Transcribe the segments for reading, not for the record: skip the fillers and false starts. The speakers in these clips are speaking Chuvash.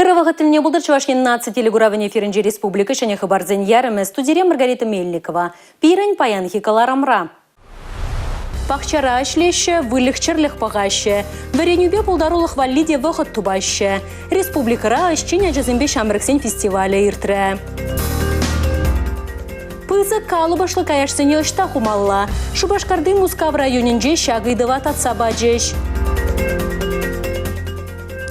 Ырӑ вӑхӑт тӗлне пултӑр Чӑваш Ен наци телекуравӗн эфирӗнче республика ҫӗнӗ хыпарсен ярӑмӗ. Студире Маргарита Мельникова. Пирӗн паянхи кӑларӑмра. Пахчара ӗҫлеҫҫӗ, выльӑх-чӗрлӗх пӑхаҫҫӗ. Вӗренӳпе пултарулӑх валли те вӑхӑт тупаҫҫӗ. Республикӑра ӗҫчен ачасемпе ҫамрӑксен фестивалӗ иртрӗ. Пысӑк калӑпӑшлӑ каяшсене ӑҫта хумалла? Шупашкарти Мускав районӗнче ҫак ыйтӑва татса пачӗҫ.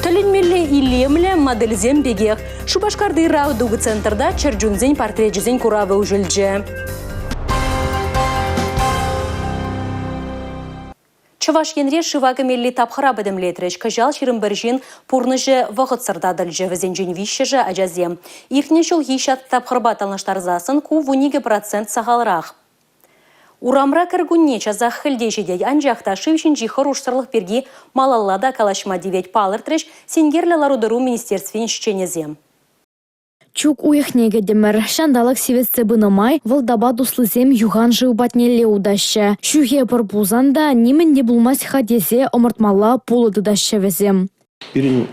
Тӗлӗнмелле илемлӗ модельсем пекех. Шупашкарти Радуга центрта чӗрчунсен портречӗсен куравӗ уҫӑлчӗ. Чӑваш Енре шыва кӗмелли тапхӑра пӗтӗмлетрӗҫ. Кӑҫал 21 ҫын пурнӑҫӗ вӑхӑтсӑр татӑлчӗ. Вӗсенчен виҫҫӗшӗ ачасем. Иртнӗ ҫулхи ҫак тапхӑрпа танлаштарсассӑн ку 12% сахалрах. Урамра кӗркунне часах хӗлте ҫитет, анчах та шыв ҫинчи хӑрушсӑрлӑх пирки малалла та калаҫма тивет, палӑртрӗҫ синкерлӗ лару-тӑру министерствин ӗҫченӗсем. Чӳк уйӑхне кӗтӗмӗр. Ҫанталӑк сивӗтсе пынӑ май вӑлтапа туслисем юхан шыв патнелле утаҫҫӗ. Ҫӳхе пӑр пулсан та нимӗн те пулмасть-ха тесе ӑмӑртмалла пулӑ тытаҫҫӗ вӗсем. Пирӗн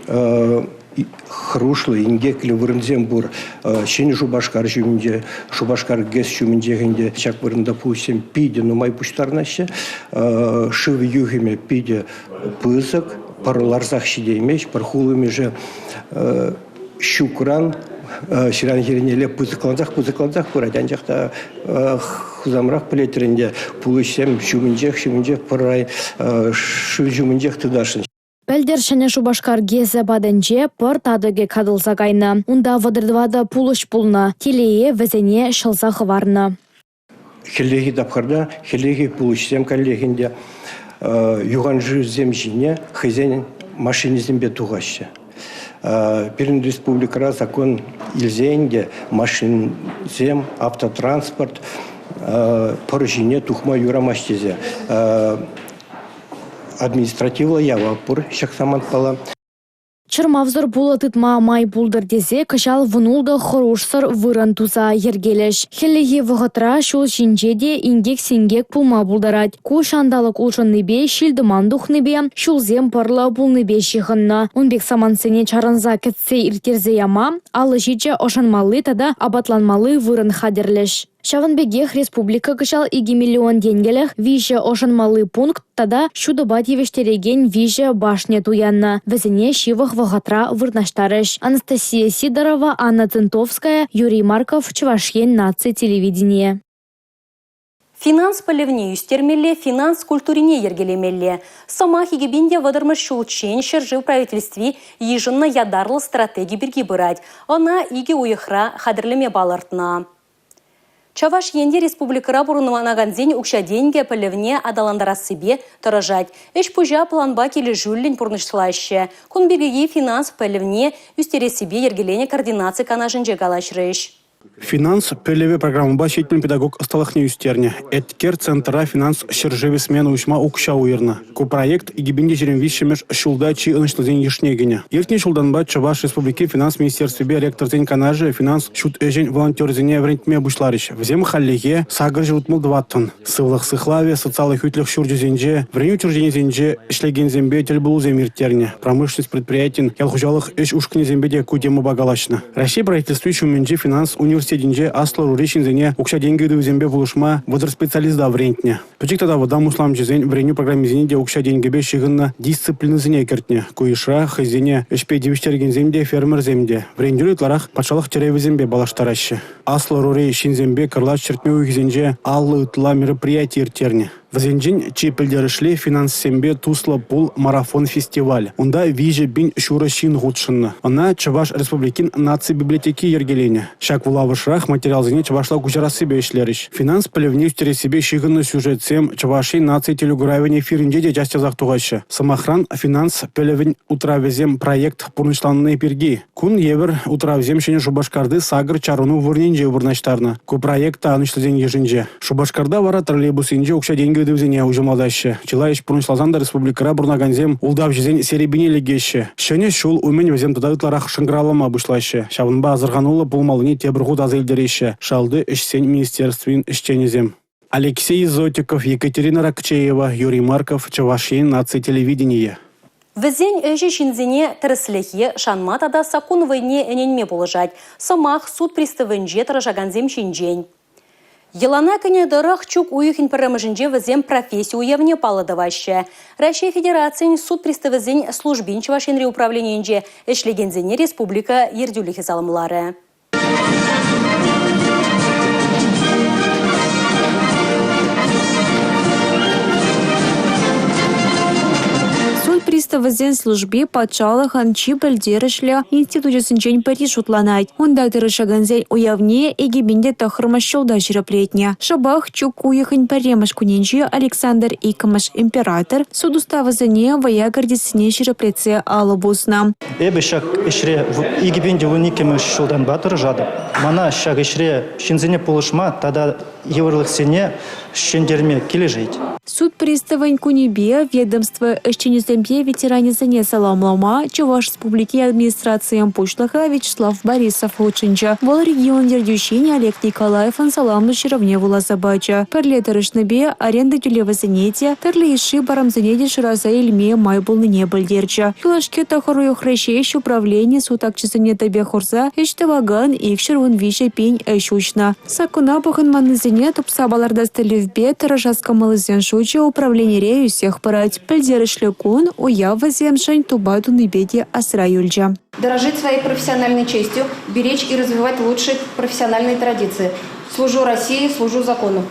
хӑрушлӑ, инкеклӗ вырӑнсем пур. Ҫӗнӗ Шупашкар ҫумӗнче, Шупашкар ГЭС ҫумӗнчех ӗнтӗ ҫак вырӑнта пулӑҫсем питӗ нумай пуҫтарӑнаҫҫӗ. Шыв юхӑмӗ питӗ пысӑк, пӑр ларсах ҫитеймест, пӑр хулӑмӗшӗ ҫукран ҫыран хӗрринелле пысӑклансах-пысӑклансах пырать. Анчах та хусамрах пӗлетӗр ӗнтӗ, пулӑҫсем ҫумӗнчех-ҫумӗнчех пӑр шыв ҫумӗнчех тытасшӑн. Пӗлтӗр Ҫӗнӗ Шупашкар ГЭСӗ патӗнче пӑр татӑкӗ катӑлса кайнӑ. Унта 34 пулӑҫ пулнӑ. Телее, вӗсене ҫӑлса хӑварнӑ. Хӗллехи тапхӑрта хӗллехи пулӑҫсем каллех ӗнтӗ юханшывсем ҫине хӑйсен машинисемпе тухаҫҫӗ. Пирӗн республикӑра закон илсе ӗнтӗ машинсем, автотранспорт пӑр ҫине тухма юрамасть тесе административлӑ явап пур ҫак самантпала. Чӑрмавсӑр пулӑ тытма май пултӑр тесе кӑҫал 16 хӑрушсӑр вырӑн туса йӗркелӗҫ. Хӗллехи вӑхӑтра ҫул ҫинче те инкек-синкек пулма пултарать. Ку ҫанталӑк улшӑннипе, ҫил-тӑман тухнипе, ҫулсем пӑрлӑ пулнипе ҫыхӑннӑ. Ун пек самантсене чарӑнса кӗтсе ирттерсе яма 57 ӑшӑнмалли тата апатланмалли вырӑн хатӗрлӗҫ. Ҫавӑн пекех республика кӑҫал 2 миллион тенкӗлӗх 3 ӑшӑнмалли пункт тата ҫутӑпа тивӗҫтерекен 3 башня туяннӑ. Вӗсене ҫывӑх вӑхӑтра вырнаҫтарӗҫ. Анастасия Сидорова, Анна Центовская, Юрий Марков, Чӑваш Ен наци телевиденийӗ. Финанс пӗлӗвне ӳстермелле, финанс культурине йӗркелемелле. Сӑмах 2030-мӗш ҫулччен ҫӗршыв правительстви йышӑннӑ ятарлӑ стратеги пирки пырать. Ӑна икӗ уйӑхра хатӗрлеме палӑртнӑ. Чӑваш Енте республикӑра пурӑнакансен укҫа-тенкӗ пӗлӗвне аталантарассипе тӑрӑшать. Ӗҫ-пуҫа планпа килӗшӳллӗн пурнӑҫлаҫҫӗ. Кун пирки финанс пӗлӗвне ӳстерессипе йӗркеленӗ координаци канашӗнче калаҫрӗҫ. Финанс пӗлӗвӗ программӑпа 70 педагог ӑсталӑхне ӳстернӗ. Эткер центра финанс ҫӗршывӗ смена уҫма укҫа уйӑрнӑ. Ку проект 2023-мӗш ҫулта чи ӑнӑҫлисен йышне кӗнӗ. Иртнӗ ҫултанпа Чӑваш Республикин финанс министерствипе ректорсен канашӗ финанс ҫут ӗҫӗн волонтерӗсене вӗрентме пуҫларӗҫ. Вӗсем хальлӗхе 864-ӑн. Сывлӑх сыхлавӗ, социаллӑ хӳтлӗх ҫурчӗсенче, вӗренӳ учрежденийӗсенче ӗҫлекенсемпе тӗл пулусем ирттернӗ. Промышленность предприятин ял хуҫалӑх ӗҫ ушкӑнӗсемпе те ку темӑпа калаҫнӑ. Раҫҫей правительстви ҫумӗнчи финанс университетӗнче аслӑ ӑрури ҫынсене укҫа-тенкӗ ыйтӑвӗсемпе пулӑшма 30 специалиста вӗрентнӗ. Пӗчӗк тата вӑтам усламҫӑсен вӗренӳ программисене те укҫа-тенкӗпе ҫыхӑннӑ дисциплинӑсене кӗртнӗ. Ку йышра хӑйсене ӗҫпе тивӗҫтерекенсем те, фермерсем те. Вӗрентӳре ытларах патшалӑх тӗревӗсемпе паллаштараҫҫӗ. Аслӑ ӑрури ҫынсемпе кӑрлач-ҫӗртме уйӑхӗсенче 50 ытла мероприяти ирттернӗ. Вӗсенчен чи пӗлтерӗшли «Финанссемпе туслӑ пул» марафон-фестиваль. Унта 3 500 ҫын хутшӑннӑ. Ӑна Чӑваш Республикин наци библиотеки йӗркеленӗ. Ҫак вулавӑшрах материалсене чӑвашла куҫарассипе ӗҫлерӗҫ. Финанс пӗлӗвне ӳстерессипе ҫыхӑннӑ сюжетсем Чӑваш Ен наци телекуравӗн эфирӗнче те час-часах тухаҫҫӗ. Сӑмахран, «Финанс пӗлӗвӗн утравӗсем» проект пурнӑҫланни пирки. Кун евӗр утравсем Ҫӗнӗ Шупашкарти сакӑр чарӑну вырӑнӗнче вырнаҫтарнӑ. Ку проект та ӑнӑҫлисен йышӗнче. Шупашкарта вара троллейбуссенче укҫа-тенкӗ ыйтӑвӗсене уҫӑмлатаҫҫӗ. Чылай ӗҫ пурнӑҫласан та республикӑра пурӑнакансем ултавҫӑсен серепине лекеҫҫӗ. Ҫӗнӗ ҫул умӗн вӗсем тата ытларах шӑнкӑравлама пуҫлаҫҫӗ. Ҫавӑнпа асӑрхануллӑ пулмаллине тепӗр хут аса илтереҫҫӗ шалти ӗҫсен министерствин ӗҫченӗсем. Алексей Зотиков, Екатерина Ракчеева, Юрий Марков, Чӑваш Ен наци телевиденийӗ. Вӗсен ӗҫӗ ҫынсене тӗрӗслӗхе шанма тата саккун вӑйне ӗненме пулӑшать. Сӑмах суд приставӗнче тӑрӑшакансем ҫинчен. Йӑлана кӗнӗ тӑрӑх чӳк уйӑхӗн пӗрремӗшӗнче вӗсем професси уявне паллӑ тӑваҫҫӗ. Раҫҫей Федерацийӗн суд приставӗсен службин Чӑваш Енри управленийӗнче ӗҫлекенсене республика ертӳлӗхӗ саламларӗ. Суд приставӗсен служби патшалӑхӑн чи пӗлтерӗшлӗ институчӗсенчен пӗри шутланать. Унта тӑрӑшакансен уявне 2009-мӗш ҫулта ҫирӗплетнӗ. Шӑпах чӳк уйӑхӗн пӗрремӗш кунӗнче Александр II император суд уставӗсене вӑя кӗртессине ҫирӗплетсе алӑ пуснӑ. Эпӗ ҫак ӗҫре 2012-мӗш ҫултанпа тӑрӑшатӑп. Мана ҫак ӗҫре ҫынсене пулӑшма тата йывӑрлӑхсене ҫӗнтерме килӗшет. Суд приставӗн кунӗпе ведомство ӗҫченӗсемпе ветеранӗсене саламлама Чӑваш Республикин администрацийӗн пуҫлӑхӗ Вячеслав Борисов хутшӑнчӗ. Вӑл регион ертӳҫин Олег Николаевӑн саламлӑ ҫырӑвне вуласа пачӗ. Пӗрле тӑрӑшнипе аренда тӳлевӗсене те, тӗрлӗ йышши парӑмсене те шыраса илме май пулнине пӗлтерчӗ. Юлашки тӑхӑр уйӑхра ҫеҫ управлени суд акчӗсене тӗпе хурса ӗҫ тӑвакан 213 пин ӗҫ уҫнӑ. Саккуна пӑхӑнманнисене тупса палӑртас тӗллевпе тӑрӑшас кӑмӑллисен шучӗ управленире ӳссех пырать. Пӗлтерӗшлӗ кун уяв вӗсемшӗн тупа тунипе те асра юлчӗ. Дорожить своей профессиональной честью, беречь и развивать лучшие профессиональные традиции. Служу России, служу закону.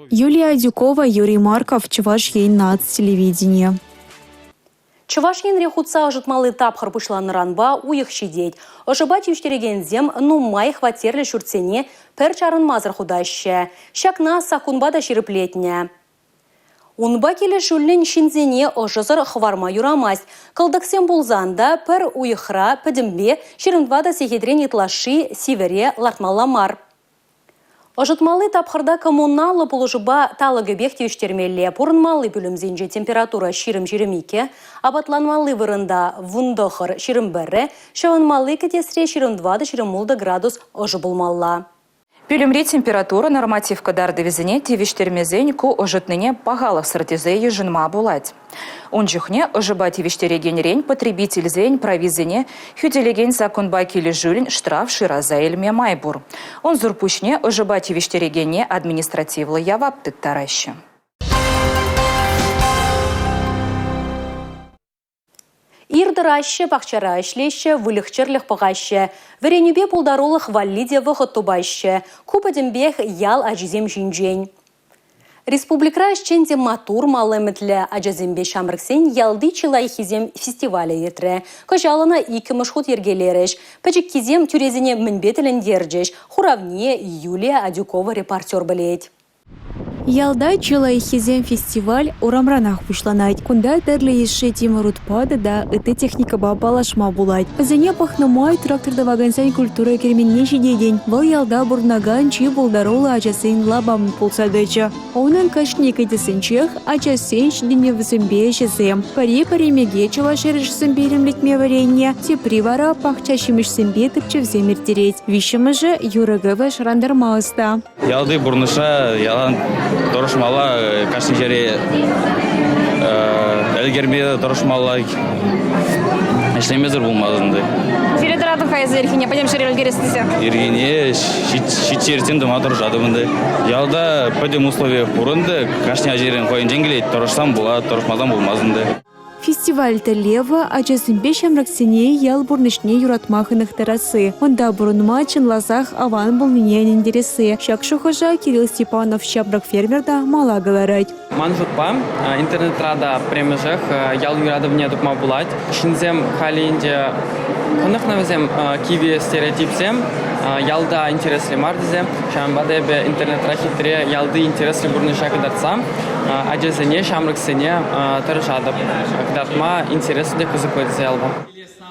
Юлия Адюкова, Юрий Марков, Чӑваш Ен наци телевиденийӗ. Чӑваш Енре хутса ӑшӑтмалли тапхӑр пуҫланнӑранпа уйӑх ҫитет. Ӑшӑпа тивӗҫтерекенсем нумай хваттерлӗ ҫуртсене пӗр чарӑнмасӑр хутаҫҫӗ. Ҫакна саккунпа та ҫирӗплетнӗ. Унпа килӗшӳллӗн ҫынсене ӑшӑсӑр хӑварма юрамасть. Кӑлтӑксем пулсан та пӗр уйӑхра пӗтӗмпе 24 сехетрен ытлашши сивӗре лартмалла мар. Ӑшӑтмалли тапхӑрта коммуналлӑ пулӑшупа талӑкӗпех тивӗҫтермелле. Пурӑнмалли пӳлӗмсенче температура 20-22, апатланмалли вырӑнта 19-21, ҫӑвӑнмалли кӗтесре 24-26 градус ӑшӑ пулмалла. Пӳлӗмри температура норматив кӑтартӑвӗсене тивӗҫтермесен ку ӑшӑтнине пахалӑхсӑр тесе йышӑнма пулать. Ун чухне ӑшӑпа тивӗҫтерекенрен потребительсен прависене хӳтӗлекен саккунпа килӗшӳллӗн штраф шыраса илме май пур. Унсӑр пуҫне ӑшӑпа тивӗҫтерекене административлӑ явап тыттараҫҫӗ. Ир тӑраҫҫӗ, пахчара ӗҫлеҫҫӗ, выльӑх-чӗрлӗх пӑхаҫҫӗ. Вӗренӳпе пултарулӑх валли те вӑхӑт тупаҫҫӗ. Ку пӗтӗмпех ял ачисем ҫинчен. Республикӑра ӗҫчен те маттур мал ӗмӗтлӗ ачасемпе ҫамрӑксен ялти чи лайӑххисем фестивалӗ иртрӗ. Кӑҫал ӑна иккӗмӗш хут йӗркелерӗҫ. Пӗчӗккисем тӳресене мӗнпе тӗлӗнтерчӗҫ? Хуравне Юлия Адюкова репортер пӗлет. Ялта чи лайӑххисем фестиваль урамранах пуҫланать. Кунта тӗрлӗ йышши тимӗр утпа тата ытти техникӑпа паллашма пулать. Вӗсене пӑхнӑ май трактор тӑвакансен культура керменне ҫитекен, вӑл ялта пурӑнакан чи пултаруллӑ ачасен лапамӗ пулса тӑчӗ. Унӑн кашни кӗтесӗнчех ачасен ҫитӗнӗвӗсемпе ӗҫӗсем. Пӗри пӗремӗке чӑваш эрешӗсемпе илемлетме вӗреннӗ, тепри вара пахча ҫимӗҫсемпе тӗпчевсем ирттерет, виҫҫӗмӗшӗ юрӑ-кӗвӗ шӑрантарма ӑста. Ялти пурнӑҫра ялан тӑрӑшмалла, кашни ҫӗре ӗлкӗрме тӑрӑшмалла. Ӗҫлемесӗр пулмасть ӗнтӗ. Сире тӑратӑп-ха эсӗ ирхине, пӗтӗм ҫӗре ӗлкӗрес тесе. Ирхине ҫиччӗ тӑма тӑрӑшатӑп ӗнтӗ. Ялта пӗтӗм услови пур ӗнтӗ. Кашни ачарен хӑйӗнчен килет. Тӑрӑшсан пулать, тӑрӑшмасан пулмасть ӗнтӗ. Фестиваль тӗллевӗ – ачасемпе ҫамрӑксене ял пурнӑҫне юратма хӑнӑхтарасси, унта пурӑнма чӑнласах аван пулнине ӗнентересси. Ҫак шухӑша Кирилл Степанов ҫамрӑк фермер та мала кӑларать. Ман шутпа, интернетра та пӗрремӗшех ял юратӑвне тупма пулать. Ҫынсем халӗ ӗнтӗ хӑнӑхнӑ вӗсем кивӗ стереотипсем, ялта интереслӗ мар тесе. Ҫавӑнпа та эпӗ интернетра хитре ялти интереслӗ пурнӑҫа кӑтартса ачасене, ҫамрӑксене тӑрӑшатӑп кӑтартма интереслӗ те кӑсӑклӑ тесе ялта.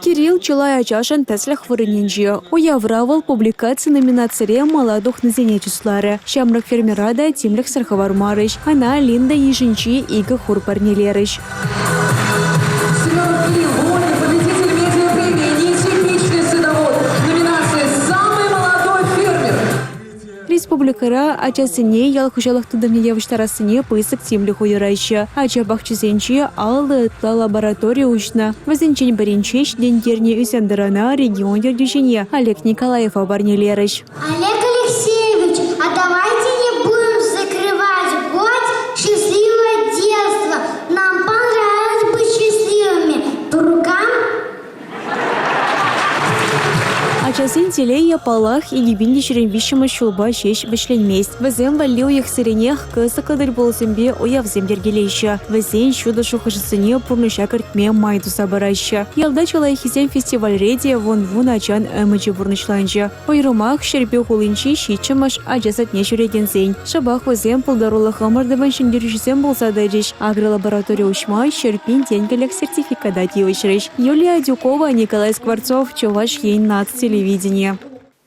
Кирилл чылай ачашӑн тӗслӗх вырӑнӗнче. Уявра вӑл публикаци номинацире мала тухнисене чысларӗ. Ҫамрӑк фермера та тимлӗхсӗр хӑвармарӗҫ. Ӑна Линда йышӗнчи икӗ хур парнелерӗҫ. Семенов Кирилл Волин, победитель медиапремии «Нетипичный садовод», номинация «Самый молодой фермер». Республикӑра ачасене ял хуҫалӑх тытӑмне явӑҫтарассине пысӑк тимлӗх уйӑраҫҫӗ. Ача пахчисенче 50 ытла лаборатори уҫнӑ. Вӗсенчен пӗринче ҫитӗнтернӗ ӳсен-тӑрана регион ертӳҫине Олег Николаева парнелерӗҫ. Олег Алексеевич, а давайте не будем закрывать год счастливого детства. Нам понравилось быть счастливыми. По рукам Ачасен телейӗ, паллах, 2023 ҫулпа ҫеҫ вӗҫленмест. Вӗсем валли уйӑхсеренех кӑсӑклӑ тӗлпулусемпе уявсем йӗркелеҫҫӗ. Вӗсен ҫутӑ шухӑшӗсене пурнӑҫа кӗртме май туса параҫҫӗ. Ялта чи лайӑххисем фестивальре те вун-вун ачан ӗмӗчӗ пурнӑҫланчӗ. Уйрӑмах Ҫӗрпӳ хулинчи ҫиччӗмӗш ача садне ҫӳрекенсен. Шӑпах вӗсем пултарулӑх ӑмӑртӑвӗн ҫӗнтерӳҫисем пулса тӑчӗҫ. Агролаборатори уҫма 100 000 тенкӗлӗх сертификата тивӗҫрӗҫ. Юлия Адюкова, Николай Скворцов, Чӑваш Ен наци телевиденийӗ.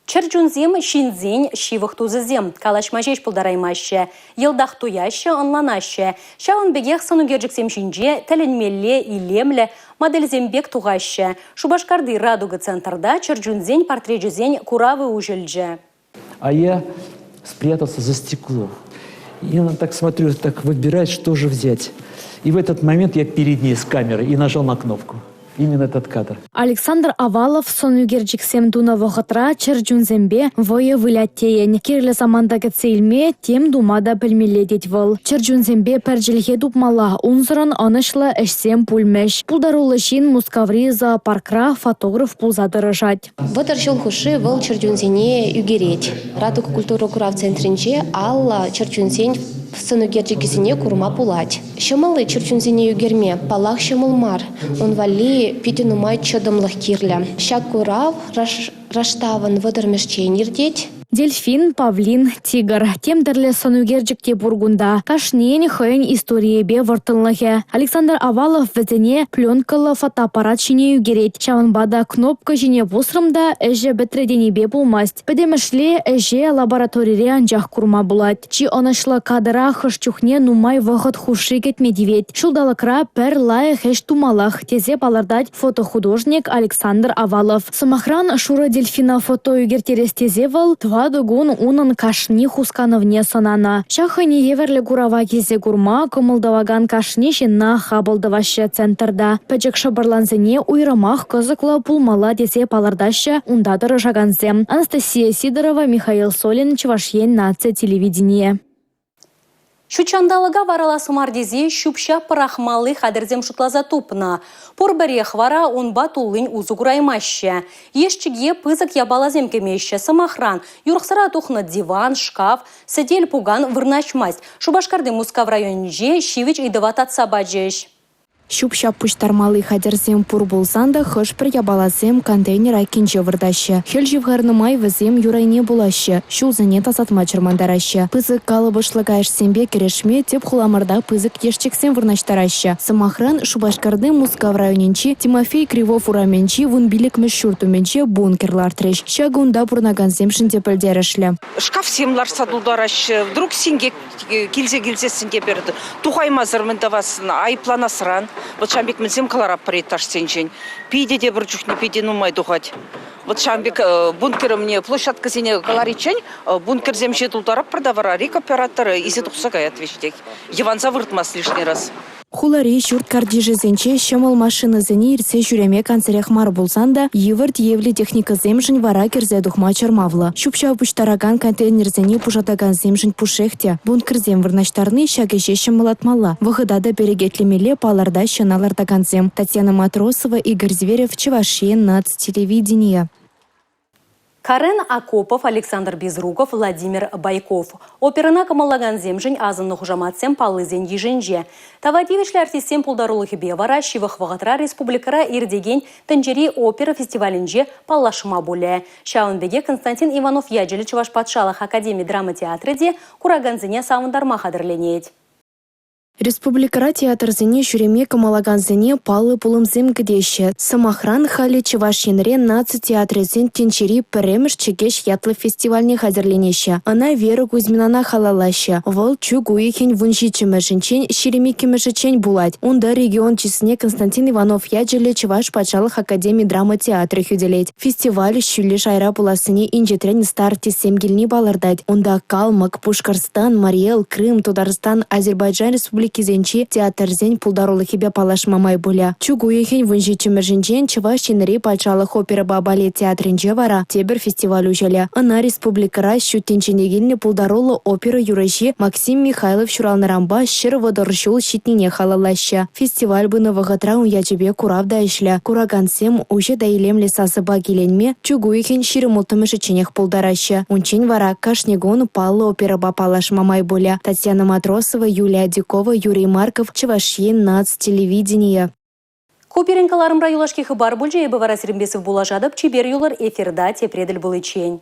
Чӗр чунсем ҫынсен ҫывӑх тусӗсем. Калаҫма ҫеҫ пултараймаҫҫӗ. Йӑлтах туяҫҫӗ, ӑнланаҫҫӗ. Ҫавӑн пекех сӑн ӳкерчӗксем ҫинче тӗлӗнмелле илемлӗ модельсем пек тухаҫҫӗ. Шупашкарти «Радуга» центрта чӗр чунсен портречӗсен куравӗ уҫӑлчӗ. А я спрятался за стекло. И она так смотрю, так выбирает, что же взять. И в этот момент я перед ней с камерой и нажал на кнопку. Именно этот кадр. Александр Авалов сӑн ӳкерчӗксем тунӑ вӑхӑтра чӗр чунсемпе вӑйӑ вылять тейӗн. Кирлӗ саманта кӗтсе илме тем тума та пӗлмелле тет вӑл. Чӗр чунсемпе пӗр чӗлхе тупмалла, унсӑрӑн ӑнӑҫлӑ ӗҫсем пулмӗҫ. Пултаруллӑ ҫын Мускаври зоопаркра фотограф пулса тӑрӑшать. 30 ҫул хушши вӑл чӗрчунсене ӳкерет. Радуга культура курав центрӗнче алла чӗрчунсен сӑнӳкерчӗкӗсене курма пулать. Ҫӑмӑл-и чӗрчунсене ӳкерме? Паллах, ҫӑмӑл мар. Ун валли питӗ нумай чӑтӑмлӑх кирлӗ. Ҫак курав раштавӑн 30-мӗшчен иртет. Дельфин, павлин, тигр. Тем тӗрлӗ сӑн ӳкерчӗк те пур кунта. Кашнийӗн хӑйӗн историйӗпе вӑрттӑнлӑхӗ. Александр Авалов вӗсене пленкӑллӑ фотоаппарат ҫине ӳкерет. Ҫавӑнпа та кнопка ҫине пусрӑм та ӗҫӗ пӗтрӗ тенипе пулмасть. Пӗтӗмӗшле ӗҫе лабораторире анчах курма пулать. Чи ӑнӑҫлӑ кадра хӑш чухне нумай вӑхӑт хушши кӗтме тивет. Ҫулталӑкра пӗр лайӑх ӗҫ тумаллах, тесе палӑртать фотохудожник Александр Авалов. Сӑмахран, шурӑ дельфина фото ӳкерттерес тесе вӑл 4 кун унӑн кашни хусканӑвне сӑнанӑ. Ҫак хӑйне евӗрлӗ курава килсе курма кӑмӑл тӑвакан кашни ҫынна хапӑл тӑваҫҫӗ центрта. Пӗчӗк шӑпӑрлансене уйрӑмах кӑсӑклӑ пулмалла тесе палӑртаҫҫӗ унта тӑрӑшакансем. Анастасия Сидорова, Михаил Солин, Чӑваш Ен наци телевиденийӗ. Ҫутҫанталӑка варалас мар тесе ҫӳп-ҫап пӑрахмалли хатӗрсем шутласа тупнӑ. Пур-пӗрех вара унпа туллин усӑ кураймаҫҫӗ. Ешчӗке пысӑк япаласем кӗмеҫҫӗ. Сӑмахран, юрӑхсӑра тухнӑ диван, шкаф, сӗтел-пукан вырнаҫмасть. Шупашкарти Мускав районӗнче ҫивӗч ыйтӑва татса пачӗҫ. Ҫӳп-ҫап пуҫтармалли хатӗрсем пур пулсан та хӑш-пӗр япаласем контейнер айккинче выртаҫҫӗ. Хӗл ҫывхарнӑ май вӗсем юр айне пулаҫҫӗ, ҫулсене тасатма чӑрмантараҫҫӗ. Пысӑк калӑпӑшлӑ каяшсемпе кӗрешме тӗп хуламӑрта пысӑк ешчӗксем вырнаҫтараҫҫӗ. Сӑмахран, Шупашкарти Мускав районӗнчи Тимофей Кривов урамӗнчи 15-мӗш ҫурт умӗнче бункер лартрӗҫ. Ҫакӑ унта пурӑнакансемшӗн те пӗлтерӗшлӗ. Шкафсем лартса тултараҫҫӗ. Вдруг синкек килсе килсессӗн те пӗр тухаймасӑр мӗн тӑвас, айӑпланасран. Вот ҫавӑн пек мӗнсем кӑларатпӑр этажсенчен. Питӗ те пӗр чухне питӗ нумай тухать. Вот ҫавӑн пек бункерӑмне площадкӑсене кӑлариччен бункерсем ҫине тултаратпӑр та вара рекоператор илсе тухса каять веҫех. Йӑванса выртмасть лишний раз. Хулари ҫурт картишӗсенче ҫӑмӑл машинӑсене иртсе ҫӳреме кансӗрех мар пулсан та йывӑр тиевлӗ техникӑсемшӗн вара кӗрсе тухма чӑрмавлӑ. Ҫӳп-ҫап пуҫтаракан контейнерсене пушатакансемшӗн пушшех те. Бункерсем вырнаҫтарни ҫак ӗҫе ҫӑмӑллатмалла, вӑхӑта та перекетлемелле палӑртаҫҫӗ ӑна лартакансем. Татьяна Матросова, Игорь Зверев, Чӑваш Ен наци телевиденийӗ. Карен Акопов, Александр Безруков, Владимир Байков. Оперӑна кӑмӑллакансемшӗн асӑннӑ хушаматсем паллисен йышӗнче. Тава тивӗҫлӗ артистсен пултарулӑхӗпе вара ҫывӑх вӑхӑтра республикӑра иртекен тӗнчери опера фестивалӗнче паллашма пулӗ. Ҫавӑн пекех Константин Иванов ячӗллӗ Чӑваш патшалӑх академи драма театрӗ те куракансене савӑнтарма хатӗрленет. Республикӑра театрсене ҫӳреме кӑмӑллакансене паллӑ пулӑмсем кӗтеҫҫӗ. Сӑмахран, халӗ Чӑваш Енре наци театрӗсен тӗнчери пӗрремӗш «Чӗкеҫ» ятлӑ фестивальне хатӗрленеҫҫӗ. Ӑна Вера Кузьминана халаллаҫҫӗ. Вӑл чӳк уйӑхӗн 17-мӗшӗнчен 22-мӗшӗччен пулать. Унта регион чысне Константин Иванов ячӗллӗ Чӑваш патшалӑх академи драма театрӗ хӳтӗлет. Фестиваль ҫӳллӗ шайра пулассине инҫетрен ӑста артистсем килни палӑртать. Унта Калмӑк, Пушкӑртстан, Мари Эл, Крым, Тутарстан, Азербайджан республикисенчи театрсен пултарулӑхӗпе паллашма май пулӗ. Чӳк уйӑхӗн 17-мӗшӗнчен Чӑваш Енри патшалӑх оперӑпа балет театрӗнче вара тепӗр фестиваль уҫӑлӗ. Ӑна республикӑра ҫут тӗнчене килнӗ пултаруллӑ опера юрӑҫи Максим Михайлов ҫуралнӑранпа 130 ҫул ҫитнине халаллаҫҫӗ. Фестиваль пынӑ вӑхӑтра ун ячӗпе курав та ӗҫлӗ. Куракансем уҫӑ та илемлӗ сасӑпа киленме чӳк уйӑхӗн 26-мӗшӗчченех пултараҫҫӗ. Унччен вара кашни кун паллӑ оперӑпа паллашма май пулӗ. Татьяна Матросова, Юлия Адюкова, Юрий Марков, Чӑваш Ен наци телевиденийӗ. Ку пирӗн кӑларӑмра юлашки хыпар пулчӗ. Эпӗ вара сирӗнпе сывпуллашатӑп. Чипер юлӑр эфирта тепре тӗл пуличчен.